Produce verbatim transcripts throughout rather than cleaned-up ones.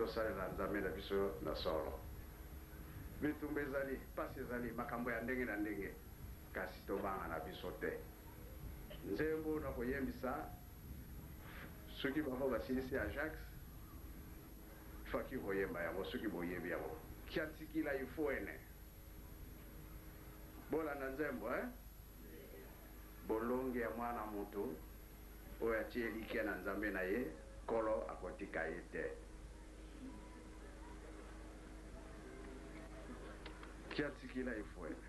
Tosalela Nzambe na biso na solo. Bitumba ezali, mpasi ezali, makambo ya ndenge na ndenge, kasi tobanga na biso te. Nzembo na koyembisa, soki bango basilisi Ajax, faki koyemba yango, soki boyebi yango. Kiansikila ifwene. Bolanda nzembo, eh? Bolongi ya mwana moto oyo atie elikya na Nzambe na ye, Nkolo akotika ye te. Kiansikila ifwene.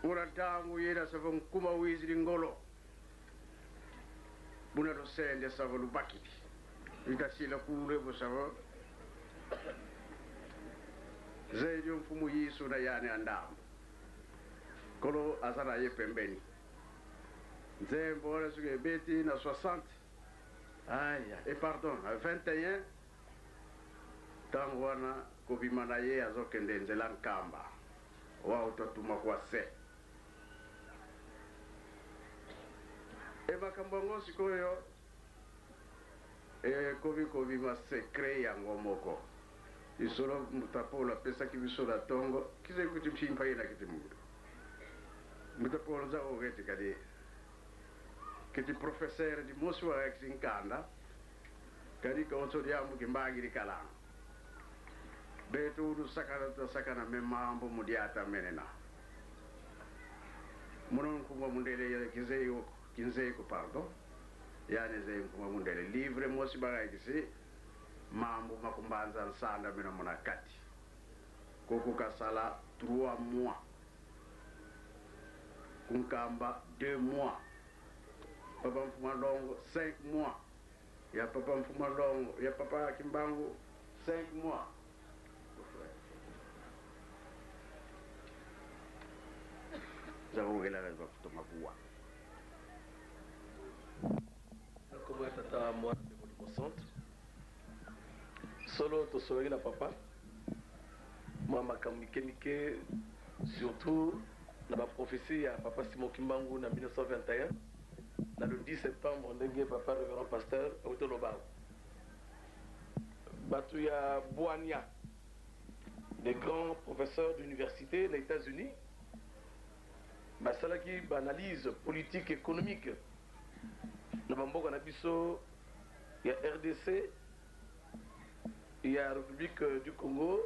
Kuna ntangu yina se vo nkuma wizidi ngolo. Buna lusende se vo lubakidi. Ita sila kule vo se vo zeye dio mfumu Yesu na yandi a ndambu. Nkolo azala ye pembeni. Nzembo wana suke beti na soixante. Aya, e pardon, na vingt et un. Ntangu wana, kobima na ye, azo kende nzela Nkamba. Wau twatuma kwa se. E makambo yango sikoyo, e, kobi, kobima secret yango moko. Lisolo Mbuta Polo apesaki biso na tongo, kize kuti mpimpa yena kiti muntu. Mbuta Polo nza ogeti kadi, kiti professeur dimosi wa kisi nkanda, kadi konso diambu kimbangi dikalanga. Beto unu sakana, twasakana me mambu mu diata menena. Mono nkumbu a mundele ya kinzeye ko, kinzeye ko, pardon. Yandi zeye nkumbu a mundele. Livre mosi bagayikisi, mambu ma ku Mbanza Nsanda mena muna kati. Koko kasala trois mois. Ku Nkamba, deux mois. Papa Mfumu a Longo, cinq mois. Ya Papa Mfumu a Longo, ya Papa Kimbangu, cinq mois. Nza kugela na bakutoma kuwa. Nkombo ya Tata, Mwana mpe Molimo Santu. Solo, tosololaki na papa mwa makambo mike mike, surtout na ba prophétie ya Papa Simon Kimbangu na mille neuf cent vingt et un, na le dix septembre, ndenge Papa Révérend Pasteur auti oloba. Bato ya bwanya, des grands professeurs d'université na États-Unis, basalaki ba analyse politique, économique na bamboka na biso ya R D C, ya République du Congo,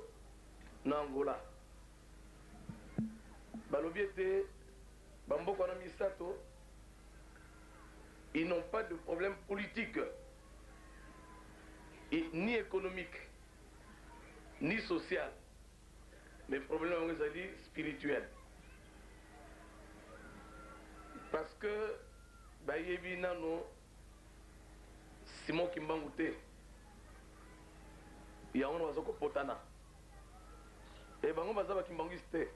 na Angola. Balobi ete bamboka wana misato, ils n'ont pas de problème politique, et ni économique, ni social. Mais problème yango ezali spirituel. Parce que bayebi nano Simon Kimbangu te. Yango wana bazo kopotana. E bango baza ba kimbanguiste te.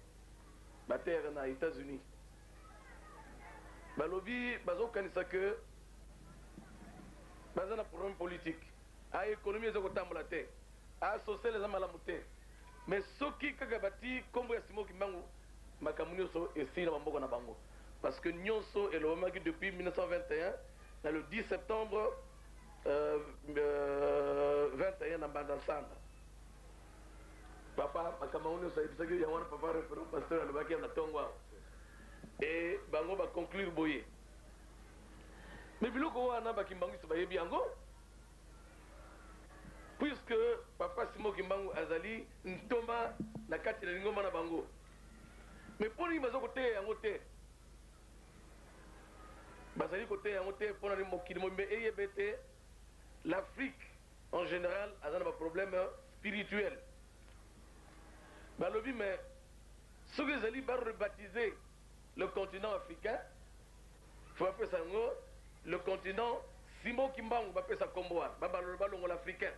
Ba terre na États-Unis. Balobi, bazo kanisa que baza na problème politique. A économie ezo kotambola te. A social eza malamu te. Mais soki kaka batii nkombo ya Simon Kimbangu, makambo nyonso esili na bamboka na bango. Parce que nyonso elobamaki depuis mille neuf cent vingt et un, na le dix septembre, euh, euh, vingt et un na Mbanza Nsanda. Papa, makambo yango nyonso ayebisaki yango wana, Papa Révérend Pasteur alobaki na tongo awa. E bango ba conclure boye. Mais biloko wana ba kimbanguiste bayebi yango. Puisque Papa Simon Kimbangu azali ntoma na kati na lingomba na bango. Mais mpo nini baza koteya yango te? Bazali koteya yango te mpo na nini? Mokili mobimba eyeba ete l'Afrique, en général, aza na ba problèmes spirituels. Balobi, mais soki ezali ba rebaptiser le continent africain, faut bapesa yango le continent Simon Kimbangu, bapesa nkombo wana, ba-, balongola africain.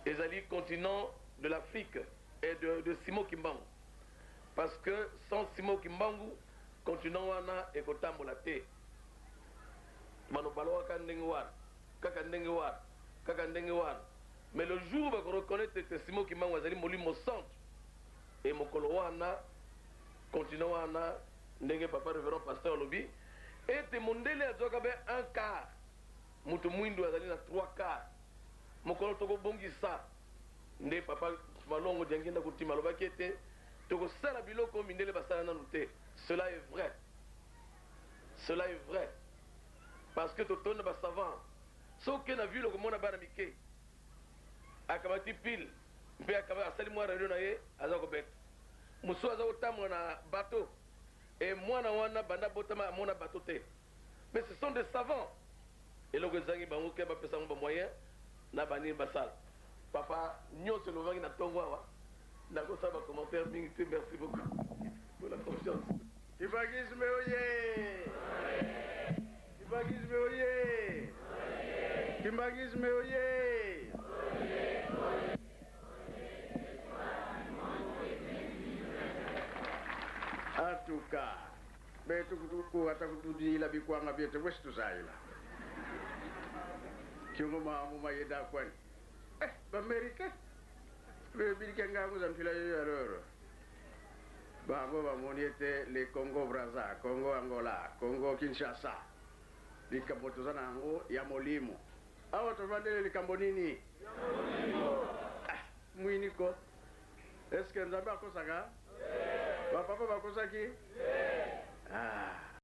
Ezali continent de l'Afrique et de, de Simon Kimbangu. Parce que sans Simon Kimbangu, continent wana ekotambola te. Bano balobaka ndenge wana, kaka ndenge wana, kaka ndenge wana. Mais le jour ba ko reconnaître que Simon Kimbangu azali Molimo Santu, e mokolo wana, continent wana, ndenge Papa Révérend Pasteur alobi, ete mondele azwaka be un quart, moto mwindu azali na trois quarts. Mokolo tokobongisa, nde Papa Malongo Diangienda Kutima alobaki ete tokosala biloko mindele basala nanu te. Cela est vrai. Cela est vrai. Parce que totondi na ba savants. Soki na ville okomona bana mike, akamati pile, mpe akaba-, asali mwa radio na ye, aza kobeta. Mosusu aza kotambola na bateau. E mwana wana banda botama amona bateau te. Mais ce sont des savants. Eloko ezangi bango ke bapesa bango ba moyens na banini basala. Papa, nyonso elobaki na tongo awa. Nakosala ba commentaires mingi te. Merci beaucoup. Voilà. Kimbanguisme oye! Kimbanguisme oye! Kimbanguisme oye! En tout cas, beto kutu kuwa ta kutudila bikwanga bieto, wesi tuzayila. Kiongo mambu mayenda kwani. Eh, ba Américains. Be bidika ngangu za mpila yoyo alors. Bango bamoni ete le Congo Brazza, Congo Angola, Congo Kinshasa. Likambo toza na yango ya molimo. Awa tovandele likambo nini? Ah, mwini ko. Est-ce que Nzambe akosaka? Ba papa bakosaki? Ah.